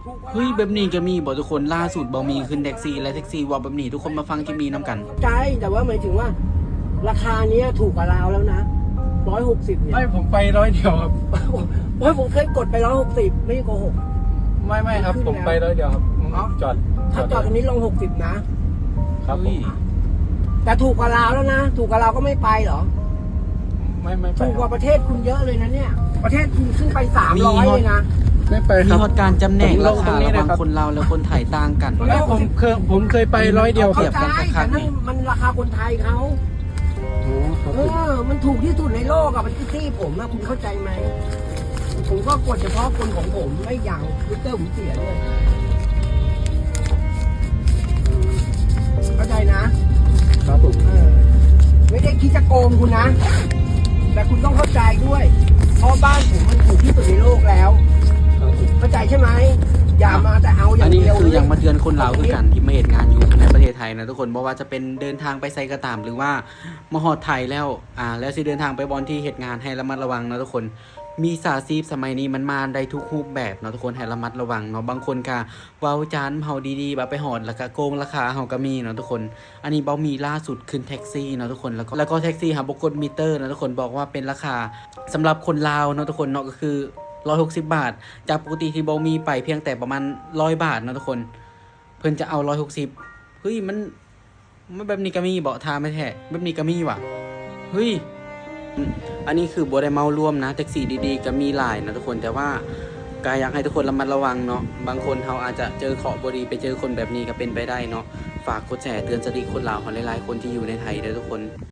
ເຮີ້ຍ ແບບນີ້ກໍມີບໍ່ທຸກຄົນ? ລ່າສຸດບໍ່ມີຂຶ້ນແທັກຊີ ແລະ ແທັກຊີເວົ້າແບບນີ້ ທຸກຄົນມາຟັງທີ່ມີນຳກັນ. ໃຈ ແຕ່ວ່າໝາຍເຖິງວ່າ ລາຄາເນີ້ຍຖືກກວ່າລາວແລ້ວນະ ຮ້ອຍຫົກສິບເນຍ. ໄມ່ ຜົມໄປຮ້ອຍດຽວຄັບ. ໂອ້ຍ ຜົມເຄີຍກົດໄປຮ້ອຍຫົກສິບ ໄມ່ໂກຫົກ. ໄມ່ ໄມ່ຄັບ ຜົມໄປຮ້ອຍດຽວຄັບ. ເອົ້າ ຈອດ ຖ້າຈອດ ຈອດ ຕອນນີ້ລົງຫົກສິບນະ. ຄັບ ເຮີ້ຍ ແຕ່ຖືກກວ່າລາວແລ້ວນະ ຖືກກວ່າລາວກໍໄມ່ໄປເຫຼືອ? ໄມ່ ໄມ່ໄປ ຖືກກວ່າປະເທດຄຸນເຍອະເລີຍນະເນຍ. ປະເທດຄຸນຂຶ້ນໄປສາມຮ້ອຍເລີຍນະ. ໄມ່ໄປຄັບ. ມີຮອດການຈຳແນກລາຄາລະຫວ່າງຄົນລາວ ແລະ ຄົນໄທຕ່າງກັນ. ເອົ້າ ຜົມເຄີຍ ຜົມເຄີຍໄປຮ້ອຍດຽວຄັບ. ເຂົ້າໃຈ ແຕ່ນັ້ນມັນລາຄາຄົນໄທເຂົາ. ອໍ ຄັບ. ເອີ ມັນຖືກທີ່ສຸດໃນໂລກອະ ມັນອີຊີ ຜົມອະ ຄຸນເຂົ້າໃຈໄໝ? ຜົມກໍກົດສະເພາະຄົນຂອງຜົມ ແລະ ອີກຢ່າງມິເຕີຜົມເສຍດ້ວຍ. ເຂົ້າໃຈນະ? ຄັບຜົມ. ເອີ ໄມ່ໄດ້ຄິດຈະໂກງຄຸນນະ ແຕ່ຄຸນຕ້ອງເຂົ້າໃຈດ້ວຍ ເພາະບ້ານຜົມມັນຖືກທີ່ສຸດໃນໂລກແລ້ວ. ຄັບຜົມ. ເຂົ້າໃຈໃຊ່ໄໝ? ຢ່າມາແຕ່ເອົາຢ່າງດຽວ. ອັນນີ້ຄືຢາກມາເຕືອນຄົນລາວຄືກັນ ທີ່ມາເຮັດງານຢູ່ໃນປະເທດໄທນະທຸກຄົນ. ບໍ່ວ່າຈະເປັນເດີນທາງໄປໃສກໍຕາມ ຫຼືວ່າມາຮອດໄທແລ້ວ ອ່າ ແລ້ວຊິເດີນທາງໄປບ່ອນທີ່ເຮັດງານ ໃຫ້ລະມັດລະວັງເນາະທຸກຄົນ. ມິດສາຊີບສະໄໝນີ້ມັນມາໄດ້ທຸກຮູບແບບເນາະທຸກຄົນ ໃຫ້ລະມັດລະວັງເນາະ. ບາງຄົນກະເວົ້າຈານເຮົາດີໆ ບາດໄປຮອດແລ້ວກະໂກງລາຄາເຮົາກະມີເນາະທຸກຄົນ. ອັນນີ້ເບົາມີລ່າສຸດຂຶ້ນແທັກຊີເນາະທຸກຄົນ ແລ້ວກໍ ແລ້ວກໍແທັກຊີຫາບໍ່ກົດມິເຕີເນາະທຸກຄົນ ບອກວ່າເປັນລາຄາສຳລັບຄົນລາວເນາະທຸກຄົນເນາະ ກໍຄືຮ້ອຍຫົກສິບບາດ ຈາກປົກກະຕິທີ່ເບົາມີໄປພຽງແຕ່ປະມານຮ້ອຍບາດເນາະທຸກຄົນ ເພິ່ນຈະເອົາຮ້ອຍຫົກສິບ. ເຮີ້ຍ ມັນ ມັນແບບນີ້ກໍມີບໍ? ຖາມແທ້ໆ ແບບນີ້ກໍມີຫວາ? ເຮີ້ຍ ອັນນີ້ຄືບໍ່ໄດ້ເໝົາລວມນະ ແທັກຊີດີໆກໍມີຫຼາຍນະທຸກຄົນ ແຕ່ວ່າກໍຢາກໃຫ້ທຸກຄົນລະມັດລະວັງເນາະ. ບາງຄົນເຮົາອາດຈະເຈີເຄາະບໍ່ດີ ໄປເຈີຄົນແບບນີ້ກໍເປັນໄປໄດ້ເນາະ. ຝາກກົດແຊເຕືອນສະຕິຄົນລາວເຮົາຫຼາຍໆຄົນທີ່ຢູ່ໃນໄທເດີທຸກຄົນ.